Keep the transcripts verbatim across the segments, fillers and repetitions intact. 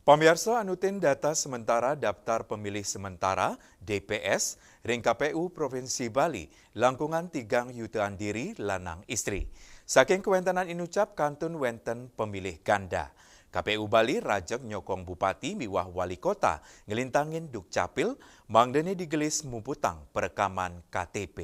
Pamiarsa, anutin data sementara daftar pemilih sementara, D P S, ring K P U Provinsi Bali, langkungan tigang yutaan diri lanang istri. Saking kawentenan inucap kantun wenten pemilih ganda. K P U Bali rajeg nyokong Bupati miwah Wali Kota nglintangin Dukcapil, mangdane digelis muputang perekaman K T P.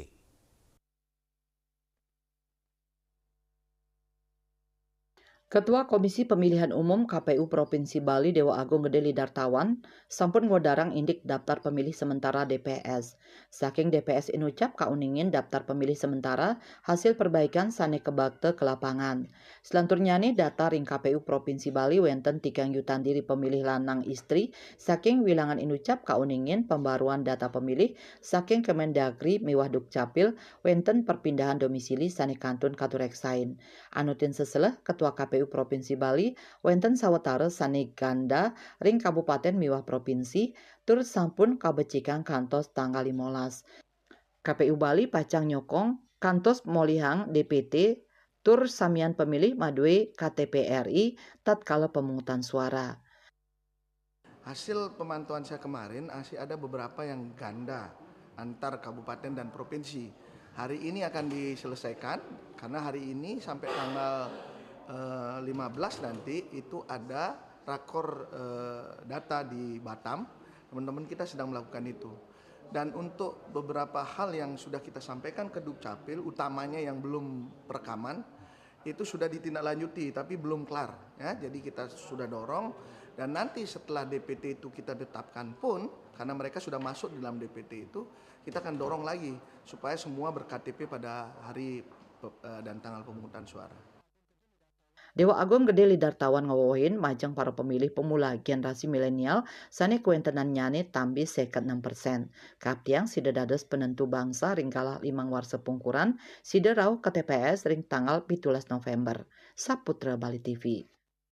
Ketua Komisi Pemilihan Umum K P U Provinsi Bali Dewa Agung Gede Lidartawan sampun ngwedarang indik daftar pemilih sementara D P S. Saking D P S inucap kauningin daftar pemilih sementara hasil perbaikan sane kebakta ke lapangan. Selanturnyane data ring K P U Provinsi Bali wenten tigang yutaan diri pemilih lanang istri saking wilangan inucap kauningin pembaruan data pemilih saking Kemendagri miwah Dukcapil wenten perpindahan domisili sane kantun katureksain. Anutin seseleh, Ketua K P U Provinsi Bali wenten sawetara sane ganda ring kabupaten miwah provinsi tur sampun kabecikang kantos tanggal limolas. K P U Bali pacang nyokong kantos molihang D P T tur samian pemilih madue K T P R I tatkala pemungutan suara. Hasil pemantauan saya kemarin, masih ada beberapa yang ganda antar kabupaten dan provinsi. Hari ini akan diselesaikan, karena hari ini sampai tanggal eh, lima belas nanti itu ada rakor eh, data di Batam. Teman-teman kita sedang melakukan itu. Dan untuk beberapa hal yang sudah kita sampaikan ke Dukcapil, utamanya yang belum perekaman, itu sudah ditindaklanjuti tapi belum kelar, ya. Jadi kita sudah dorong, dan nanti setelah D P T itu kita tetapkan pun, karena mereka sudah masuk dalam D P T itu, kita akan dorong lagi supaya semua ber-K T P pada hari pe- eh, dan tanggal pemungutan suara. Dewa Agung Gede Lidartawan ngawohin majeng para pemilih pemula generasi milenial sane kawentenannyane tambi seket nem persen. Kaptiang sida dados penentu bangsa ring galah limang warsa pungkuran, sida rauh ka T P S ring tanggal pitulas November. Saputra Bali T V.